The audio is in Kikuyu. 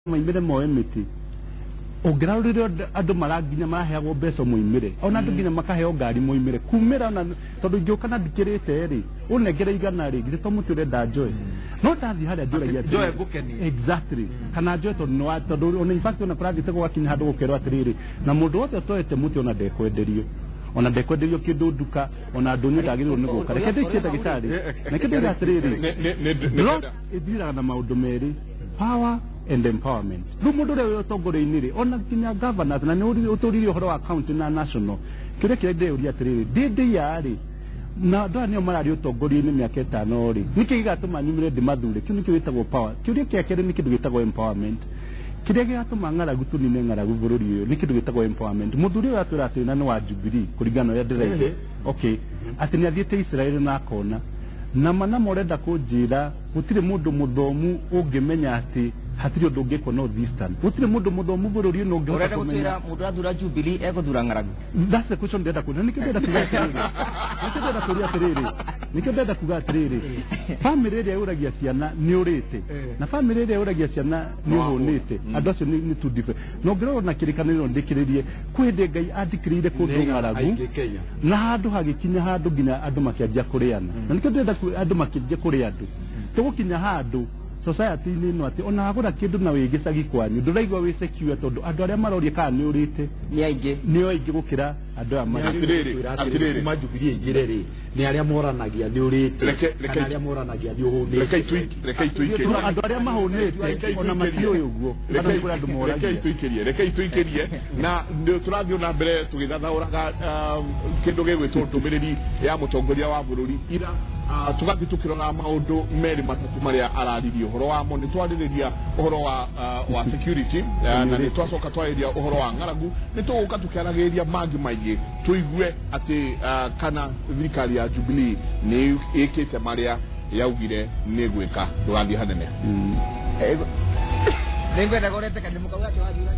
Maimĩre moe mĩtĩ. Ũngĩrarorire andũ maranginya maraheagwo mbeca moimĩre, ona andũ nginya makaheo ngari moimĩre kumĩra, ona tondũ ingĩũka na ndikĩrĩte rĩ, ũnengere 100 rĩ, githĩ to mũtĩ ũrenda njoe? No ndathiĩ harĩa njũragia atĩrĩrĩ, Njoe ngũkenie. Exactly. Kana njoe tondũ nĩ wa, tondũ ona in fact ona kũrathiĩte gũgakinya handũ gũkerwo atĩrĩrĩ, na mũndũ wothe ũtoete mũtĩ ona ndekwenderio, ona ndekwenderio kĩndũ nduka, ona ndũnyũ ndagĩrĩirwo nĩ gũka. Reke ndĩkie, ndagĩtarĩ. Reke ndĩge atĩrĩrĩ, drought ĩthiraga na maũndũ merĩ, power and empowerment. Rĩu mũndũ ũrĩa wĩ ũtongoria-inĩ rĩ, ona nginya governors, na nĩ ũtũririe ũhoro wa county na national, kĩũria kĩrĩa ndĩreyũria atĩrĩrĩ, ndĩ ndĩia rĩ, na andũ aya nĩo mararĩ ũtongoria-inĩ mĩaka 5 rĩ, nĩkĩ gĩgatũma nyumĩre ndĩmathure? Kĩu nĩkĩo gĩtagwo power. Kĩũria kĩa kerĩ nĩ kĩndũ gĩtagwo empowerment. Kĩrĩa gĩgatũma ng'aragu, tũnine ng'aragu bũrũri ũyũ, nĩ kĩndũ gĩtagwo empowerment. Mũthuri ũyũ atwĩra atĩ na nĩ wa Jubilee, kũringana na ũrĩa ndĩraigua, okay, atĩ nĩ athiĩte Israel na akona nama nama. Ũrenda kũnjĩra gũtirĩ mũndũ mũthomu ũngĩmenya atĩ hatirĩ ũndũ ũngĩkwo North Eastern? Gũtirĩ mũndũ mũthomu bũrũri ũyũ ũngĩhota Ũrenda kũmenya gũtwĩra mũndũ athura Jubilee egũthura ng'aragu? That's the question ndĩrenda kũria. Nĩkĩo ndĩrenda kuga atĩrĩrĩ, nĩkĩo ndĩrenda kũria atĩrĩrĩ, nĩkĩo ndĩrenda kuga atĩrĩrĩ, famĩlĩ ĩrĩa yũragia ciana nĩ ũrĩte na famĩlĩ ĩrĩa yũragia ciana nĩ ũhũnĩte, andũ acio nĩ two different. Na ũngĩrora na kĩrĩkanĩro ndĩkĩrĩrie, kwĩ hĩndĩ Ngai andikĩrĩire kũndũ ng'aragu Aingĩ Kenya. Na handũ hagĩkinya handũ nginya andũ makĩanjia kũrĩana, na nĩkĩo ndĩrenda andũ makĩanjia kũrĩa andũ. Tũgũkinya handũ society-inĩ ĩno atĩ ona wagũra kĩndũ na wĩ gĩcagi kwanyu, ndũraigua wĩ secure, tondũ andũ arĩa maroria kana nĩ ũrĩte Nĩ aingĩ. Nĩo aingĩ gũkĩra andũ aya marĩ. Atĩrĩrĩ, atĩrĩrĩ. Kuma Jubilee ĩingĩre rĩ, nĩ arĩa moranagia nĩ ũrĩte kana arĩa moranagia nĩ ũhũnĩte? Rekei tũikĩrie. No, andũ arĩa mahũnĩte ona matiũĩ ũguo, kana nĩ kũrĩ andũ Rekei moragia. tũikĩrie, rekei tũikĩrie, na nĩ tũrathiĩ na mbere tũgĩthathaũraga kĩndũ gĩgwĩtwo ndũmĩrĩri ya mũtongoria wa bũrũri ira. Tũgathiĩ tũkĩroraga maũndũ merĩ matatũ marĩa araririe ũhoro wamo. Nĩ twarĩrĩria ũhoro wa security, na nĩ twacoka twarĩrĩria ũhoro wa ng'aragu. Nĩ tũgũka tũkĩaragĩrĩria mangĩ maingĩ, tũigue atĩ kana thirikari ya Jubilee nĩ ĩkĩte marĩa yaugire nĩ gwĩka. Ndũgathiĩ hanene. Nĩngwenda kũreteka nĩ mũkauga atĩ wathura